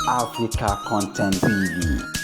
Africa Content TV.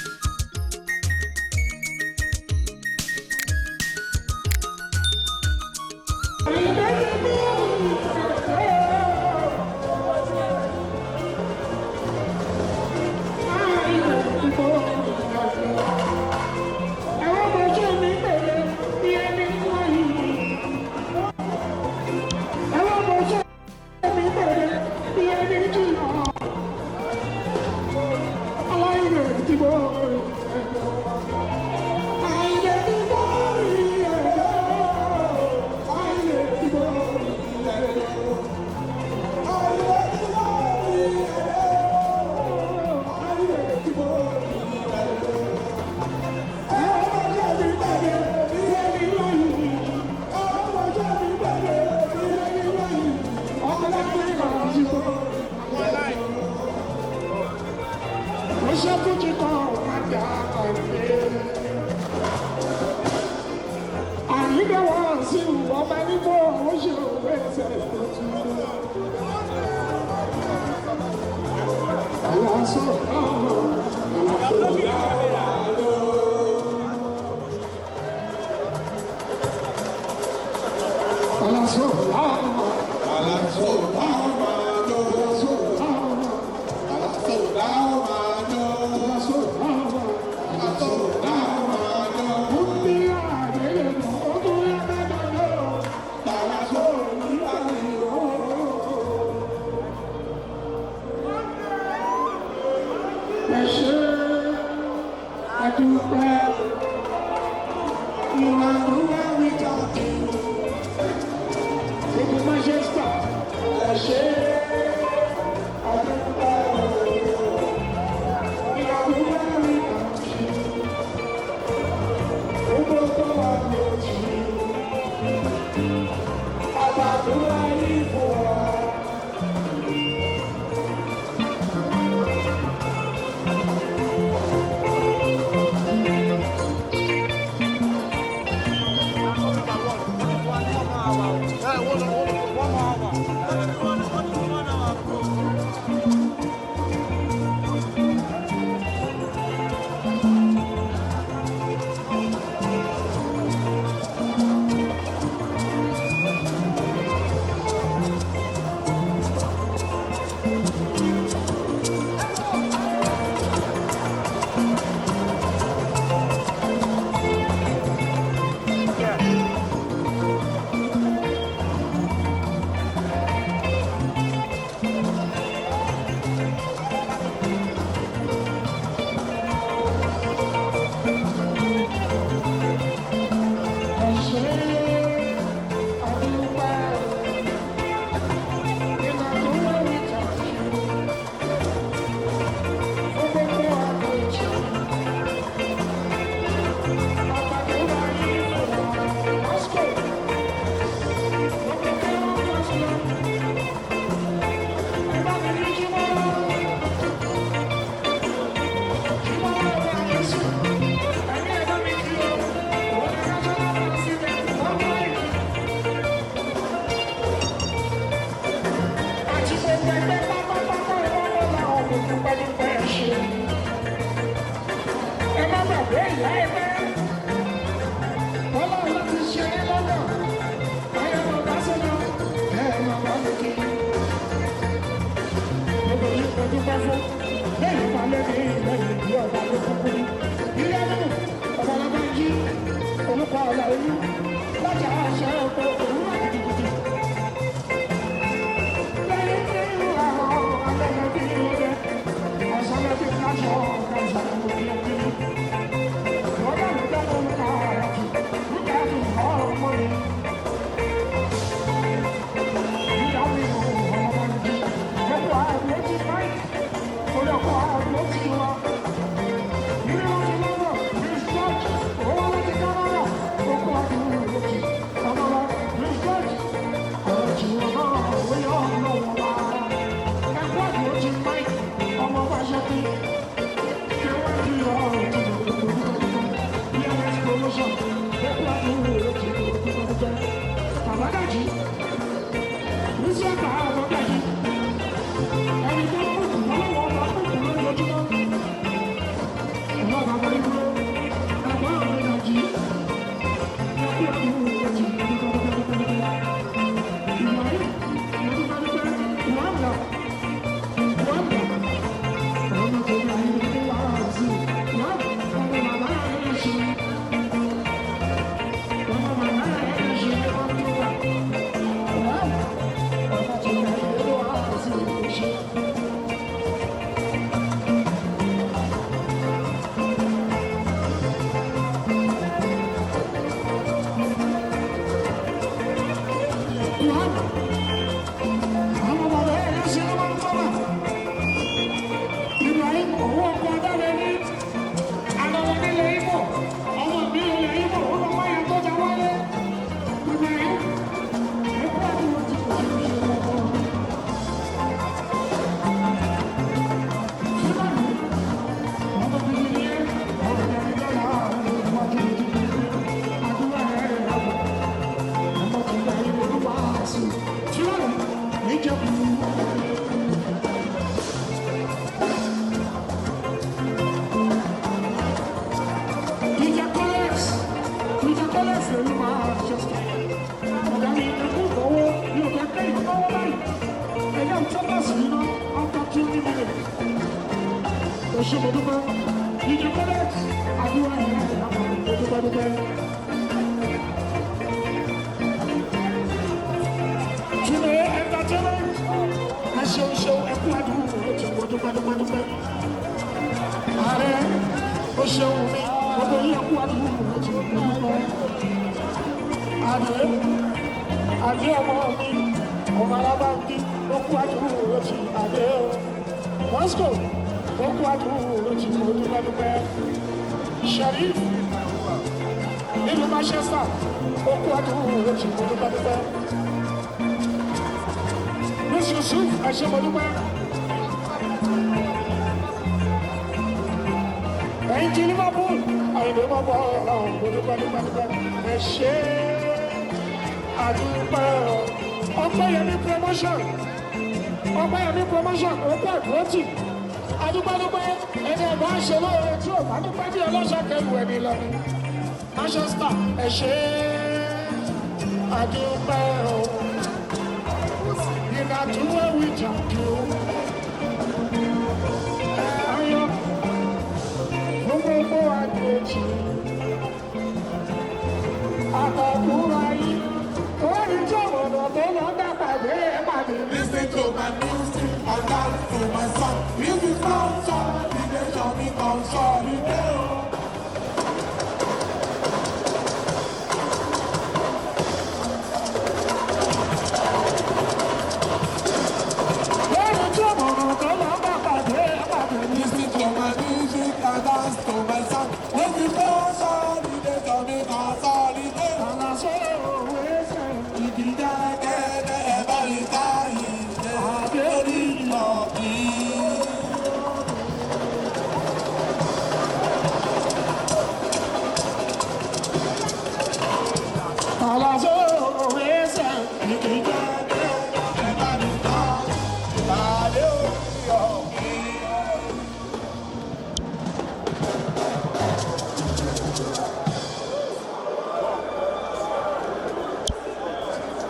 Ṣé mo dúpẹ́. DJ Codex, àdúrà ẹ̀ mo dúpẹ́ dúpẹ́. Túnde Entertainment, ẹ ṣeun ṣeun, ẹ kú àdúrà ẹ ti mo dúpẹ́ dúpẹ́ dúpẹ́. Ààrẹ, ó ṣeun mi, gbogbo yín, ẹ kú àdúrà ẹ ti mo dúpẹ́. Àdé, àdé ọmọ mi, ọmọ alábàágbé, ó kú àdúrà ti àdé o. Moscow, ó kú àdúrà ti mo dúpẹ́ dúpẹ́. Sheriff, nílùú Manchester, ó kú àdúrà ti mo dúpẹ́ dúpẹ́. Miss Yusuf, ẹ ṣé mo dúpẹ́. Ẹ̀yin ti Liverpool, Àyìnbó mọ̀ bọ́ ọ̀hún, mo dúpẹ́ dúpẹ́ dúpẹ́. Ẹ ṣé àdúpẹ́ o. Ọpẹ́yẹmí Promotion, Ọpẹ́yẹmí Promotion, òkú àdúrótì. Adúpẹ́dúpẹ́. Ẹni ọba ń ṣe lóore tí ò bá dúpẹ́, bí ọlọ́ṣà kẹrù ẹni lọ ni. Manchester, ẹ ṣé àdúpẹ́ o. Ìnàdúró wíjà dùn. Ayọ̀ fún gbogbo àjèjì. Àtọ̀kùnrin ayé. Orí tí ọ̀nà tó lọ dá pàdé pàdé. Listen to my music and dance to my song. Music sound.